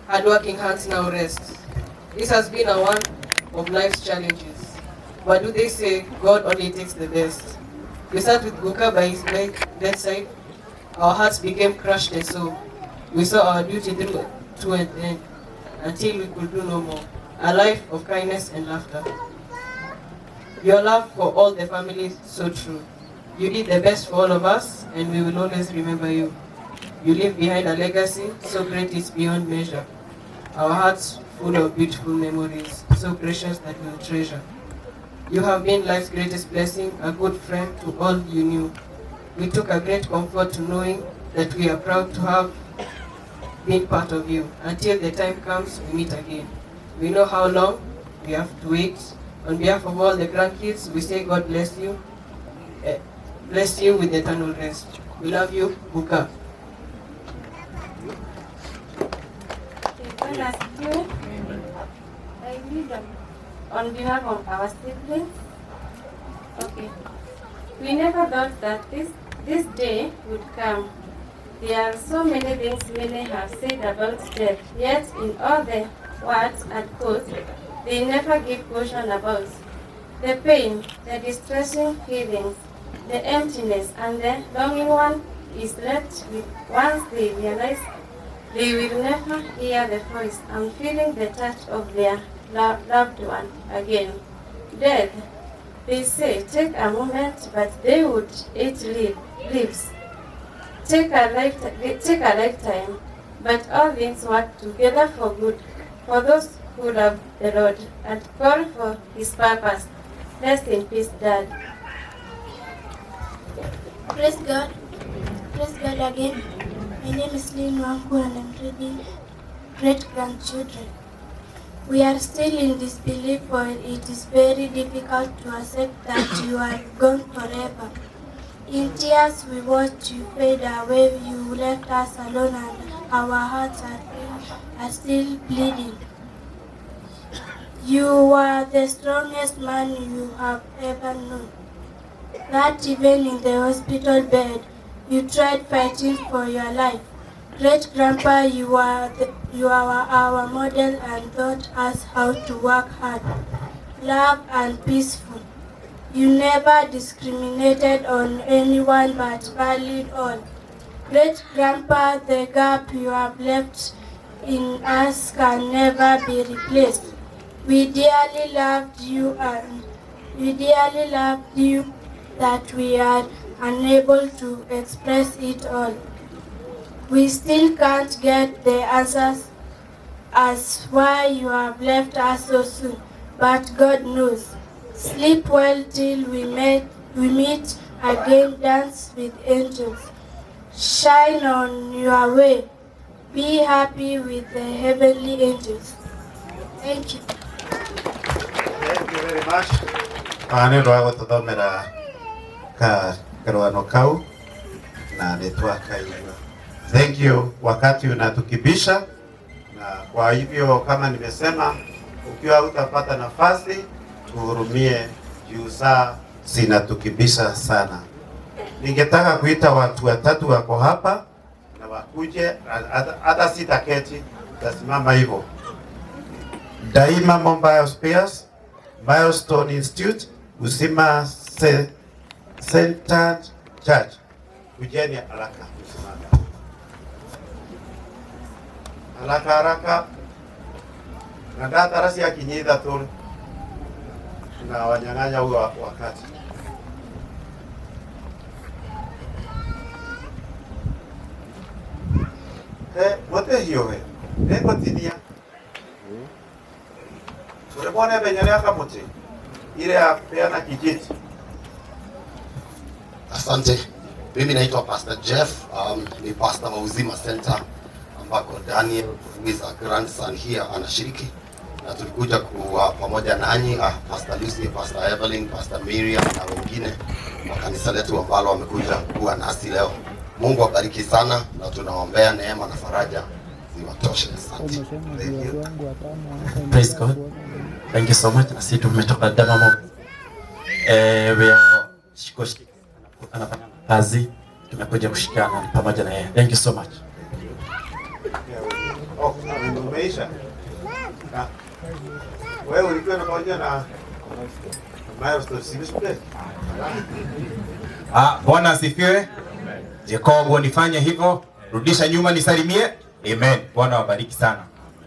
Hardworking hands now rest. This has been a one of life's challenges. But do they say God only takes the best? We sat with Guka by his bedside. Our hearts became crushed and so we saw our duty through to an end until we could do no more. A life of kindness and laughter. Your love for all the family is so true. You did the best for all of us, and we will always remember you. You leave behind a legacy so great it's beyond measure. Our hearts full of beautiful memories, so precious that we'll treasure. You have been life's greatest blessing, a good friend to all you knew. We took a great comfort to knowing that we are proud to have been part of you. Until the time comes, we meet again. We know how long we have to wait. On behalf of all the grandkids, we say God bless you. Bless you with eternal rest. We love you, Guka. Bwana asifiwe. I read on behalf of our siblings. Okay. We never thought that this day would come. There are so many things many have said about death, yet in all the words and quotes, they never give caution about the pain, the distressing feelings, the emptiness, and the longing one is left with once they realize they will never hear the voice and feeling the touch of their loved one again. Death, they say, take a moment, but they would eat lives. Take a lifetime, but all things work together for good for those who love the Lord and call for His purpose. Rest in peace, Dad. Praise God. Praise God again. My name is Lynn Wangu and I'm reading Great Grandchildren. We are still in disbelief, for it is very difficult to accept that you are gone forever. In tears we watched you fade away. You left us alone and our hearts are still bleeding. You were the strongest man you have ever known. That even in the hospital bed, you tried fighting for your life. Great Grandpa, you are our model and taught us how to work hard, love and peaceful. You never discriminated on anyone but valued all. Great Grandpa, the gap you have left in us can never be replaced. We dearly loved you and we dearly loved you that we are unable to express it all. We still can't get the answers as why you have left us so soon, but God knows. Sleep well till we meet again, dance with angels. Shine on your way. Be happy with the heavenly angels. Thank you. Thank you very much. Nĩ ũndũ wa gũtũthomera ka karũgano kau na nĩ twakaigua. Thank you, wakati unatukibisha, na kwa hivyo kama nimesema, ukiwa utapata nafasi tuhurumie, juu saa zinatukibisha sana. Ningetaka kuita watu watatu wako hapa na wakuje, hata sitaketi, tasimama hivyo. Daima Mobile Spares, Milestone Institute, Uzima Centered Church. Kujeni haraka, msimame. Haraka haraka. Na ndatara ciakinya ithatũ na wanyang'anya huo wakati. Mũtĩhiũhe nĩngũtinia ũrĩmwone benya rĩa kamũtĩ ile ya kupeana kijiti. Asante. Mimi naitwa Pastor Jeff, ni pastor wa Uzima Center ambako Daniel who is a grandson here anashiriki, na tulikuja kuwa pamoja nanyi, Pastor Lucy, Pastor Evelyn, Pastor Miriam na wengine wa kanisa letu ambalo wamekuja kuwa nasi leo. Mungu awabariki sana na tunaombea neema na faraja ziwatoshe. Asante. Thank you. Praise God. Thank you so much. Na sisi tumetoka Damamo. We are Shiko anafanya kazi, tumekuja kushikana pamoja na yeye. Thank you so much. Oh, umeisha. Ah. Wewe ulikuwa unapamoja na Milestone si Ah, Bwana asifiwe. Jacob nifanye hivyo, rudisha nyuma nisalimie. Amen. Bwana wabariki sana.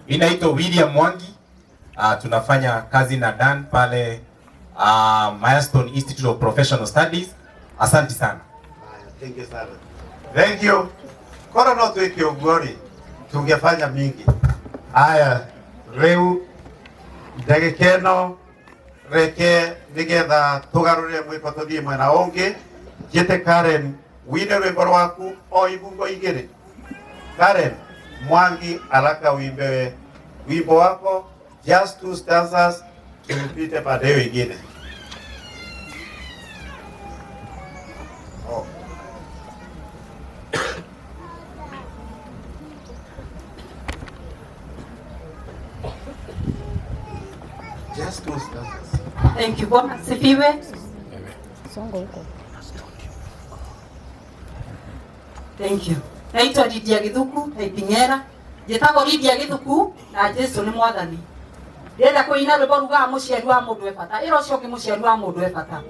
Mimi naitwa William Mwangi. Tunafanya kazi na Dan pale Milestone Institute of Professional Studies. Asante sana. Thank you sana. Thank you. Koro no twike ũguo rĩ, tungefanya mingi. Aya, rĩu ndagĩka ĩno reke nĩgetha tũgarũrĩre mwĩko tũthiĩ mwena ũngĩ. Njĩte Karen wine rwĩmbo rwaku o ibungo igĩrĩ. Karen Mwangi, alaka uimbe wimbo wako just two stanzas, tupite pande hiyo ingine. Oh. Just two stanzas. Thank you. Bwana asifiwe. Thank you. Naitwa Lydia Githuku Taiping'era. Njĩtagwo Lydia Githuku na Jesu nĩ mwathani. Ndĩrenda kũina rwĩmbo rugaga mũciari wa mũndũ e bata. Ĩra ũcio ũngĩ mũciari wa mũndũ e bata.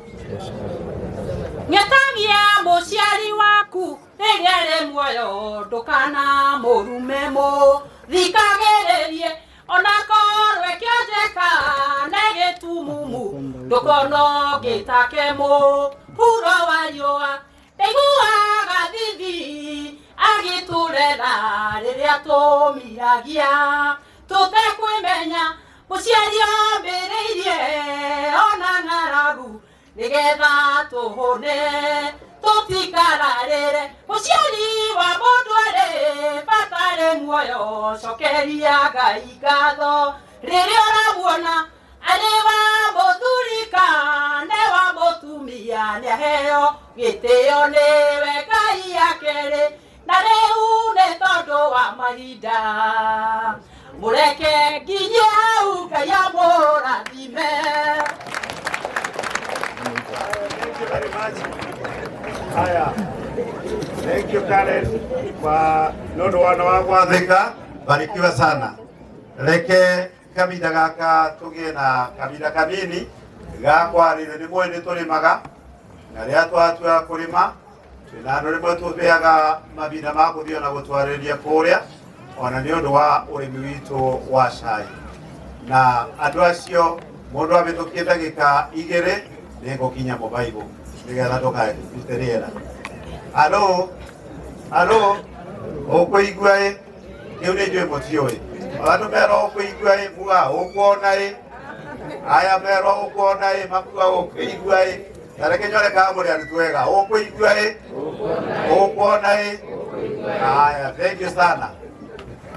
Ng'etagia mũciari waku rĩrĩa arĩ muoyo ndũkana mũrume mũthikagĩrĩrie ona korwo kĩonjeka nĩ gĩtumumu ndũkono ngĩtake mũhuro wa riũa ndaiguaga thithi agĩtũrera rĩrĩa tũmiragia tũtekwĩmenya mũciari ambĩrĩirie ona ng'aragu nĩgetha tũhũne tũtikararĩre mũciari wa mũndũ arĩ bata arĩ muoyo cokeria Ngai ngatho rĩrĩa ũramuona arĩ wa mũthuri kana wa mũtumia nĩaheo gĩtĩo nĩwe Ngai akerĩ na rĩu nĩ tondũ wa mahinda mũreke nginye hau Ngai amũrathime. Thank you very much. Haya. Thank you Karen kwa nundu wana wa gwathika barikiwa sana. Reke kaminda gaka tugie na kaminda kanini ga kwarĩrio nĩ mũĩ nĩ tũrĩmaga na rĩrĩa twatua kũrĩma twĩna andũ rĩmwe tũheaga mahinda ma gũthiĩ na gũtwarĩria kũrĩa ona nĩ ũndũ wa ũrĩmi witũ wa cai na andũ acio mũndũ abĩtũkie ndagĩka igĩrĩ nĩ ngũkinya mũbaibũ nĩgetha ndũkarute rĩera. Alo, alo, ũkũigua ĩ kĩu nĩ njũĩ mũtiũĩ andũ merwo ũkũigua ĩ muga ũkuona ĩ aya merwo ũkuona ĩ makuga ũkũigua ĩ na reke nyone kana mũrĩ arutwo wega ũkũigua ĩ ũkuona ĩ. Aya, thank you sana.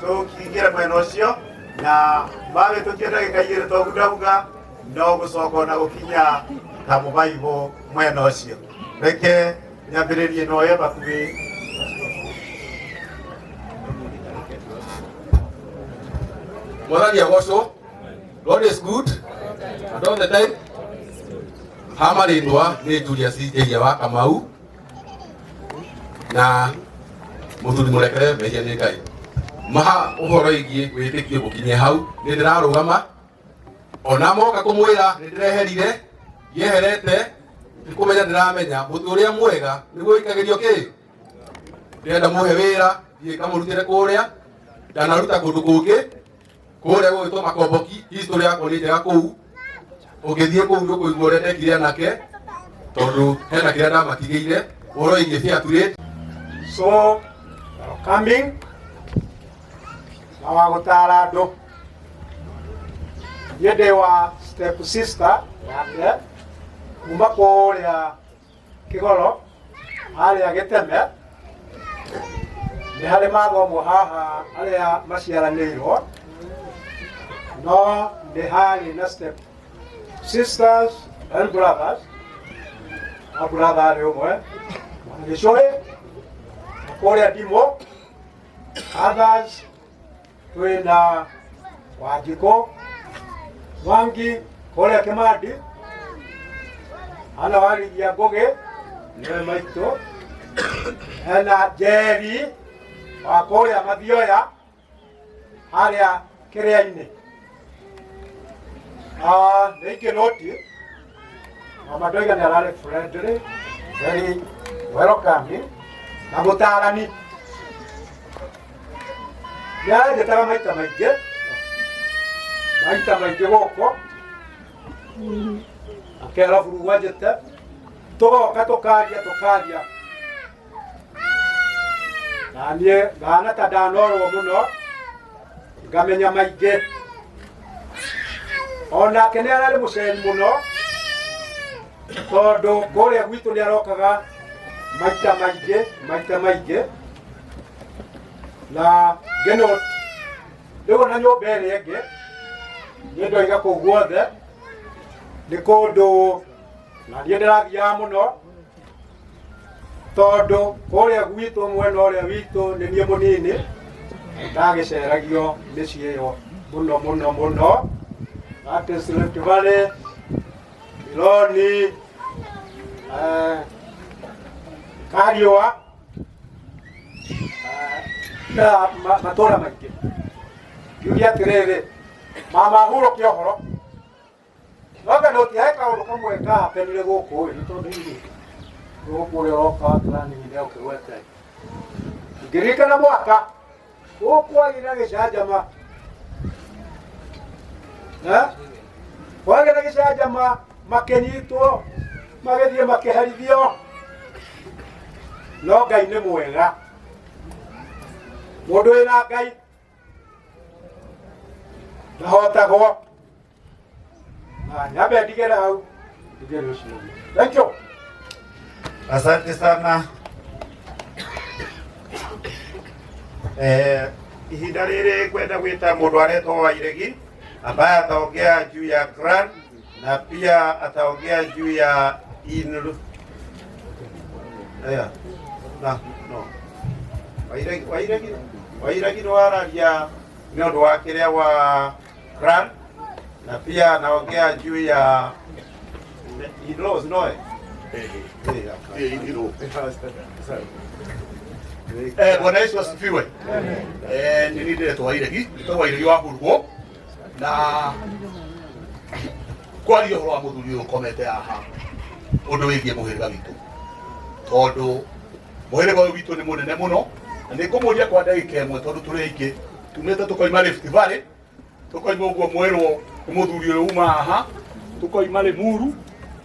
Tũkingĩre mwena ũcio na mabĩtũkie ndagĩka igĩrĩ toguo ndauga no gũcoka ona gũkinya kamũbaibũ mwena ũcio. Reke nyambĩrĩrie na ũyũ bakuhĩ. Mwathani agocwo. God is good and all the time. Ha marĩtwa nĩ Julius Njehia wa Kamau na mũthuri mũrekere mehia nĩ Ngai. Maha ũhoro wĩgiĩ wĩtĩkio gũkinyia hau nĩ ndĩrarũgama ona moka kũmwĩra nĩ ndĩreherire yeherete nĩ kũmenya ndĩramenya mũtĩ ũrĩa mwega nĩguo wĩikagĩrio kĩ ndĩrenda mũhe wĩra thiĩ kamũrutĩre kũrĩa ndanaruta kũndũ kũngĩ kũrĩa gũgĩtwo makomboki history yakwa nĩ njega kũu ũngĩthiĩ kũu nĩ ũkũigua ũrĩa ndekire anake tondũ hena kĩrĩa ndamatigĩire ũhoro wĩgiĩ fair trade. So coming na wa gũtara andũ niĩ ndĩ wa step sister yake kuma kũrĩa Kĩgoro harĩa Gĩteme nĩ harĩ mathomwo haha arĩa maciaranĩirwo no nĩ harĩ na step sisters and brothers na brother arĩ ũmwe Gĩcũhĩ na kũrĩa Ndimũ others twĩna Wanjikũ Mwangi kũrĩa Kĩmandi hana Warigia Ngũgĩ nĩwe maitũ hena Njeri wa kũrĩa Mathioya Harĩa kĩrĩa-inĩ. Nĩ ingĩnoti mama ndoiga nĩ ararĩ friendly, very welcoming na mũtaarani. Nĩ aranjĩtaga maita maingĩ maita maingĩ gũkũ akera burugũ anjĩte tũgoka tũkaria tũkaria na niĩ ngahana ta ndanorwo mũno ngamenya maingĩ. Onake nĩ ararĩ mũceri mũno tondũ kũrĩa gwitũ nĩ arokaga maita maingĩ maita maingĩ na ngĩnoti rĩu ona nyũmba ĩrĩa ĩngĩ niĩ ndoiga kũu guothe nĩ kũndũ na niĩ ndĩrathiaga mũno tondũ kũrĩa gwitũ mwena ũrĩa witũ nĩ niĩ mũnini ndagĩceragio mĩciĩ ĩyo mũno mũno mũno. That is Rift Valley, Miloni, Kariũa, na matũra maingĩ. Ngiugia atĩrĩrĩ, mama hurũkia ũhoro noga no ti he kaũndũ kamwe kahapenire gũkũ ĩ nĩ tondũ hihi gũkũ ũrĩa ũroka planning nĩ ũkĩgwete ngĩririkana mwaka gũkũ agĩra gĩcanjama. Eh? Kwagĩa na gĩcanjama makĩnyitwo magĩthiĩ makĩherithio no Ngai nĩ mwega. Mũndũ wĩna Ngai ndahotagwo. Na nyambe ndigere hau ndigere ũcio ũngĩ. Thank you. Asante sana. Ihinda rĩrĩ ngwenda gwĩta mũndũ aretwo Wairegi ambaye ataongea juu ya grant na pia ataongea juu ya in yeah. Na, no. Wairegi Wairegi Wairegi nĩ wararia nĩ ũndũ wa kĩrĩa wa grant na pia anaongea juu ya in-laws no eh? Bwana Yesu asifiwe. Nĩ niĩ ndĩretwo Wairegi, ndĩtagwo Wairegi wa Burugwo na kwaria ũhoro wa mũthuri ũyũ ũkomete haha ũndũ wĩgiĩ mũhĩrĩga witũ tondũ mũhĩrĩga ũyũ witũ nĩ mũnene mũno na nĩ ngũmũria kwa ndagĩka ĩmwe tondũ tũrĩ aingĩ tumĩte tũkoima Rift Valley tũkoima ũguo mwĩrwo nĩ mũthuri ũyũ uma haha tũkoima Limuru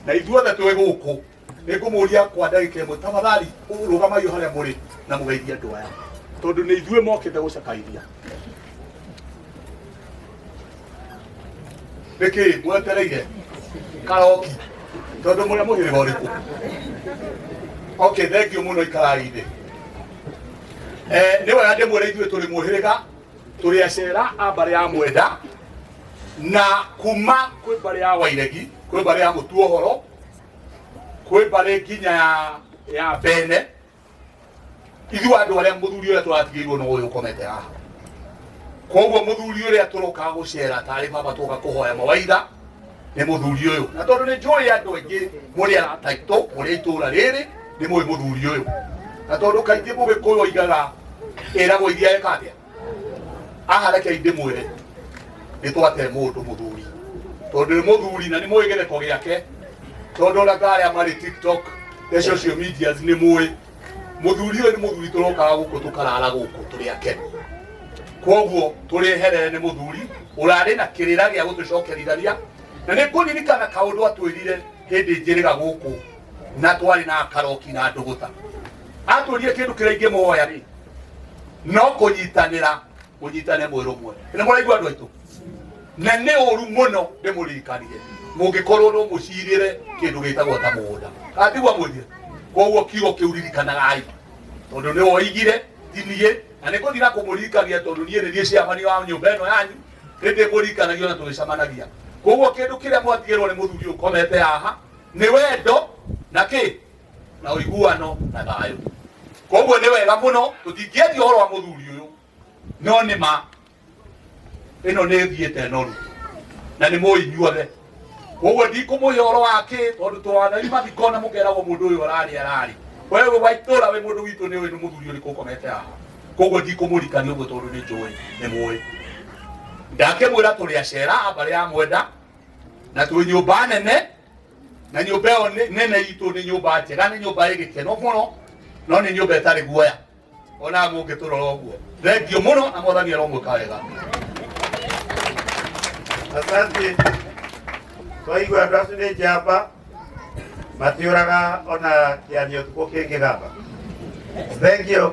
na ithuothe twĩ gũkũ. Nĩ ngũmũria kwa ndagĩka ĩmwe tafadhali rũgamai o harĩa mũrĩ na mũgeithie andũ aya tondũ nĩ ithuĩ mokĩte gũcakaithia. Nĩkĩ mwetereire karoki tondũ mũrĩa mũhĩrĩga ũrĩkũ? Okay, thank you mũno, ikarai thĩ. Nĩ wega ndĩmwĩre ithuĩ tũrĩ mũhĩrĩga tũrĩ acera a mbarĩ ya Mwenda na kuma kwĩ mbarĩ ya Wairegi kwĩ mbarĩ ya Mũtuohoro kwĩ mbarĩ nginya ya Bene. Ithuĩ andũ arĩa mũthuri ũrĩa tũratigĩirwo no ũyũ ũkomete haha. Koguo mũthuri ũrĩa tũrokaga gũcera tarĩ baba twoka kũhoya mawaitha nĩ mũthuri ũyũ, na tondũ nĩ njũĩ andũ aingĩ mũrĩ arata aitũ mũrĩ a itũũra rĩrĩ nĩ mũĩ mũthuri ũyũ, na tondũ kaingĩ mũgĩkũyũ oigaga ĩragwo iria eka atĩa aha, rekei ndĩmwĩre nĩ twate mũndũ mũthuri tondũ nĩ mũthuri na nĩ mũĩ gĩtheko gĩake tondũ ona ta arĩa marĩ TikTok na social medias nĩ mũĩ mũthuri ũyũ nĩ mũthuri tũrokaga gũkũ tũkarara gũkũ tũrĩ akenu. Koguo tũrĩ herere nĩ mũthuri ũrarĩ na kĩrĩra gĩa gũtũcokerithania na nĩ ngũririkana kaũndũ atwĩrire hĩndĩ njĩrĩga gũkũ na twarĩ na karoki na ndũgũta. Atwĩrire kĩndũ kĩrĩa ingĩmũhoya rĩ no kũnyitanĩra mũnyitane mwĩrĩ ũmwe. Nĩ mũraigua andũ aitũ? Na nĩ ũru mũno ndĩmũririkanie mũngĩkorwo no mũcirĩre kĩndũ gĩtagwo ta mũgũnda katigwa mwĩthie. Koguo kiugo kĩu ririkanagai tondũ nĩ woigire ti niĩ na nĩ ngũthiĩ na kũmũririkania tondũ niĩ nĩ niĩ ciamani wa nyũmba ĩno yanyu nĩ ndĩmũririkanagia na tũgĩcemanagia. Koguo kĩndũ kĩrĩa mwatigĩrwo nĩ mũthuri ũyũ ũkomete haha nĩ wendo na kĩ na ũiguano na thayũ. Koguo nĩ wega mũno tũtingĩendia ũhoro wa mũthuri ũyũ no nĩ ma ĩno nĩ ĩthiĩte noru na nĩ mũĩ inyuothe. Koguo ndikũmũhe ũhoro wa kĩ tondũ twanai mathiko na mũkeragwo mũndũ ũyũ ararĩ ararĩ we wĩ wa itũra wĩ mũndũ witũ nĩ ũĩ nĩ mũthuri ũrĩkũ ũkomete haha. Koguo ndikũmũrikania ũguo tondũ nĩ njũĩ nĩ mũĩ. Ndakĩmwĩra tũrĩ acera a mbarĩ ya Mwenda na twĩ nyũmba nene, na nyũmba ĩyo nene itũ nĩ nyũmba njega, nĩ nyũmba ĩ gĩkeno mũno, no nĩ nyũmba ĩtarĩ guoya ona mũngĩtũrora ũguo. Thengio mũno na Mwathani aromwĩka wega. Asante. Twaigua andũ acio nĩ njamba, matiũraga ona kĩanio ũtukũ kĩngĩgamba. Thank you.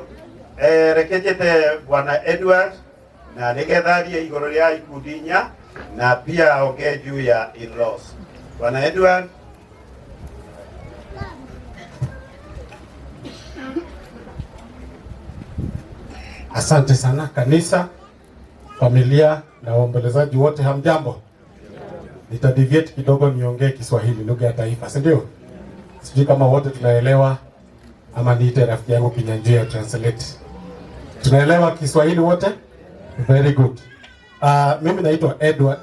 Reke njĩte Bwana Edward na nĩgetha arie igũrũ rĩa ikundi inya na pia aongee juu ya in-laws. Bwana Edward. Asante sana kanisa, familia na waombolezaji wote, hamjambo. Nitadeviate kidogo niongee Kiswahili, lugha ya taifa, si ndio? Sijui kama wote tunaelewa ama niite rafiki yangu Kinyanjui ya translate. Tunaelewa Kiswahili wote? Very good. Mimi naitwa Edward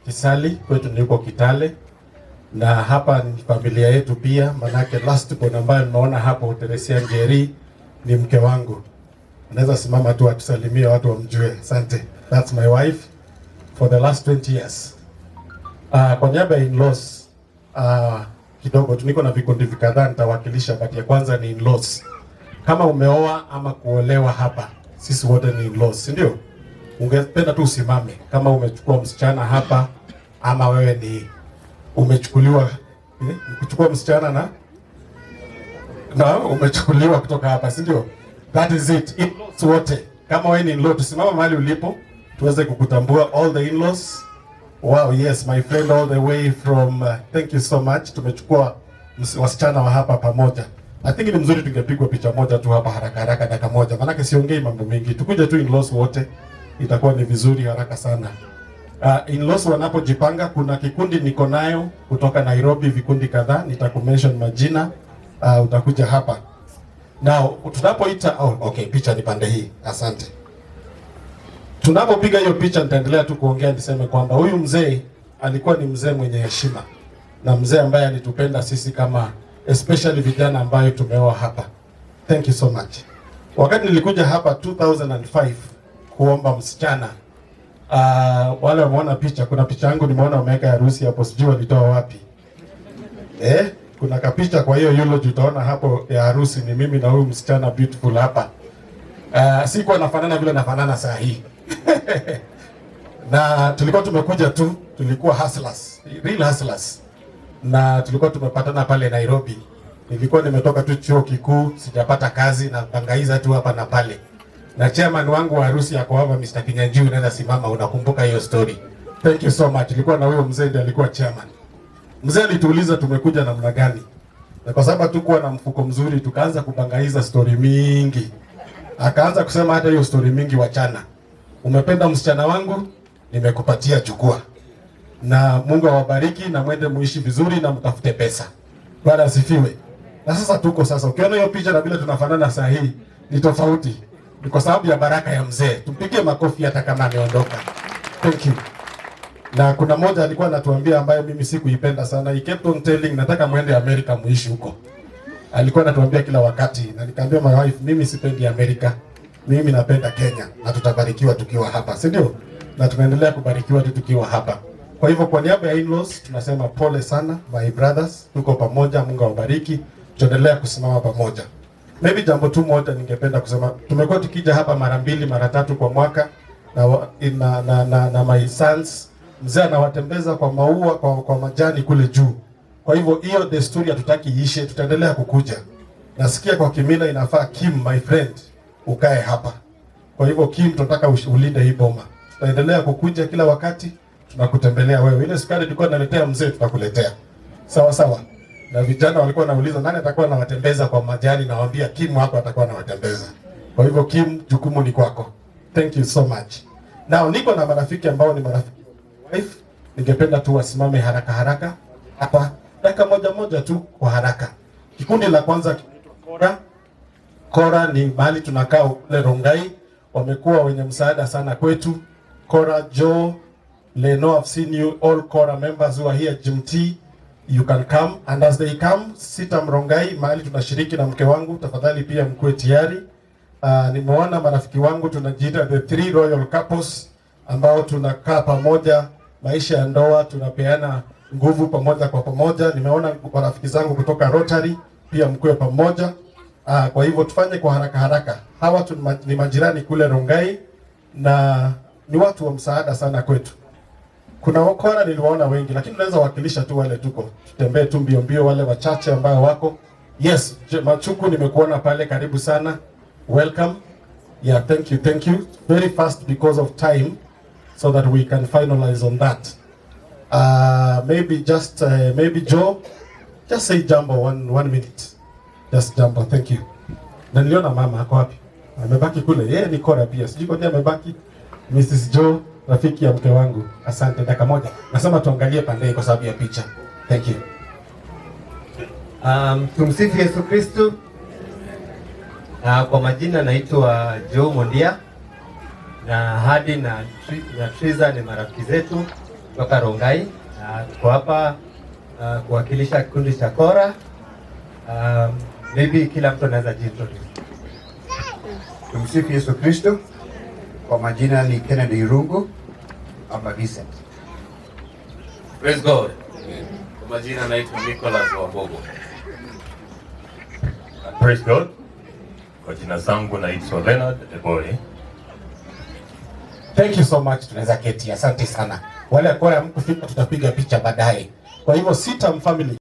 Kisali, kwetu niko Kitale na hapa ni familia yetu pia, manake last born ambaye mnaona hapo Teresia Njeri ni mke wangu. Anaweza simama tu atusalimie watu wamjue. Asante. That's my wife for the last 20 years. Kwa niaba ya in-laws, kidogo tu niko na vikundi kadhaa nitawakilisha, but ya kwanza ni in-laws. Kama umeoa ama kuolewa hapa, sisi wote ni in-laws, si ndio? Ungependa tu usimame kama umechukua msichana hapa ama wewe ni umechukuliwa, kuchukua msichana na umechukuliwa kutoka hapa, si ndio? That is it. In-laws wote. Kama wewe ni in-law, tusimama mahali ulipo tuweze kukutambua, all the in-laws. Wow, yes, my friend all the way from thank you so much. Tumechukua wasichana wa hapa pamoja. I think ni mzuri tungepigwa picha moja tu hapa haraka haraka, dakika moja. Maanake siongei mambo mengi. Tukuje tu in-laws wote, itakuwa ni vizuri haraka sana. In-laws wanapojipanga, kuna kikundi niko nayo kutoka Nairobi, vikundi kadhaa, nitakumention majina, utakuja hapa. Now, tunapoita, oh, okay, picha ni pande hii. Asante. Tunapopiga hiyo picha nitaendelea tu kuongea niseme kwamba huyu mzee alikuwa ni mzee mwenye heshima na mzee ambaye alitupenda sisi kama especially vijana ambayo tumeoa hapa. Thank you so much. Wakati nilikuja hapa 2005 kuomba msichana, wale wameona picha, kuna picha yangu nimeona wameweka harusi hapo, sijui walitoa wapi. Kuna kapicha kwa hiyo eulogy utaona hapo ya harusi ni mimi na huyu msichana beautiful hapa. Sikuwa nafanana vile nafanana saa hii. Na tulikuwa tumekuja tu, tulikuwa hustlers, real hustlers. Na tulikuwa tumepatana pale Nairobi. Nilikuwa nimetoka tu chuo kikuu, sijapata kazi na bangaiza tu hapa na pale. Na chairman wangu wa harusi ako hapa, Mr. Kinyanjui, unaweza simama, unakumbuka hiyo story. Thank you so much. Nilikuwa na huyo mzee ndiye alikuwa chairman. Mzee alituuliza tumekuja namna gani. Na kwa sababu hatukuwa na mfuko mzuri, tukaanza kubangaiza story mingi. Akaanza kusema hata hiyo story mingi wachana. Umependa msichana wangu, nimekupatia chukua. Na Mungu awabariki na mwende muishi vizuri na mtafute pesa. Bwana asifiwe. Na sasa tuko sasa, ukiona hiyo picha na vile tunafanana saa hii ni tofauti. Ni kwa sababu ya baraka ya mzee. Tumpigie makofi hata kama ameondoka. Thank you. Na kuna moja alikuwa anatuambia ambayo mimi sikuipenda sana. He kept on telling, nataka muende Amerika muishi huko. Alikuwa anatuambia kila wakati, na nikamwambia my wife, mimi sipendi Amerika. Mimi napenda Kenya na tutabarikiwa tukiwa hapa, si ndio? Na tunaendelea kubarikiwa tu tukiwa hapa. Kwa hivyo kwa niaba ya in-laws tunasema pole sana my brothers, tuko pamoja, Mungu awabariki, tuendelea kusimama pamoja. Maybe jambo tu moja ningependa kusema, tumekuwa tukija hapa mara mbili mara tatu kwa mwaka na my sons, mzee anawatembeza kwa maua, kwa majani kule juu. Kwa hivyo hiyo desturi hatutaki iishe, tutaendelea kukuja. Nasikia kwa kimila inafaa Kim, my friend, ukae hapa. Kwa hivyo Kim, tunataka ulinde hii boma. Tutaendelea kukuja kila wakati, tunakutembelea wewe. Ile sukari tulikuwa tunaletea mzee, tutakuletea. Sawa sawa. Na vijana walikuwa wanauliza nani atakuwa anawatembeza kwa majani, nawaambia Kim wako atakuwa anawatembeza. Kwa hivyo Kim, jukumu ni kwako. Thank you so much. Now niko na marafiki ambao ni marafiki wife, ningependa tu wasimame haraka haraka hapa dakika moja moja tu kwa haraka. Kikundi la kwanza kinaitwa Kora. Kora ni mahali tunakaa kule Rongai, wamekuwa wenye msaada sana kwetu. Kora, Joe, Leno, I've seen you all Kora members who are here, Jim T, you can come, and as they come, Sita Mrongai, mahali tunashiriki na mke wangu, tafadhali pia mkuwe tayari. Nimeona marafiki wangu tunajiita the three royal couples ambao tunakaa pamoja, maisha ya ndoa, tunapeana nguvu pamoja kwa pamoja. Nimeona marafiki zangu kutoka Rotary pia mkuwe pamoja. Kwa hivyo tufanye kwa haraka haraka. Hawa ni majirani kule Rongai na ni watu wa msaada sana kwetu. Kuna wakora niliwaona wengi, lakini tunaweza wakilisha tu wale tuko, tutembee tu mbio mbio, wale wachache ambao wako. Yes, Machuku nimekuona pale, karibu sana, welcome. Yeah, thank you, thank you. Very fast because of time, so that we can finalize on that. Maybe just maybe Joe, just say jambo one minute. Just jambo, thank you. Na niliona mama ako wapi? Amebaki kule. Yeye ni Kora pia. Sijui kwa nini amebaki. Mrs. Joe, rafiki ya mke wangu. Asante, dakika moja. Nasema tuangalie pande hii kwa sababu ya picha. Thank you. Tumsifu Yesu Kristu. Kwa majina naitwa Joe Mondia na Hadi na Triza ni marafiki zetu kutoka Rongai na tuko hapa kuwakilisha kikundi cha Kora. Maybe kila mtu anaweza jiintroduce. Tumsifu Yesu Kristo. Kwa majina ni Kennedy Irungu ama Vincent. Praise God. Kwa majina naitwa Nicholas Wambogo. Praise God. Kwa jina zangu naitwa Leonard Eboy. Thank you so much. Tunaweza keti. Asante sana. Wale Kora mkufika tutapiga picha baadaye. Kwa hivyo CITAM family.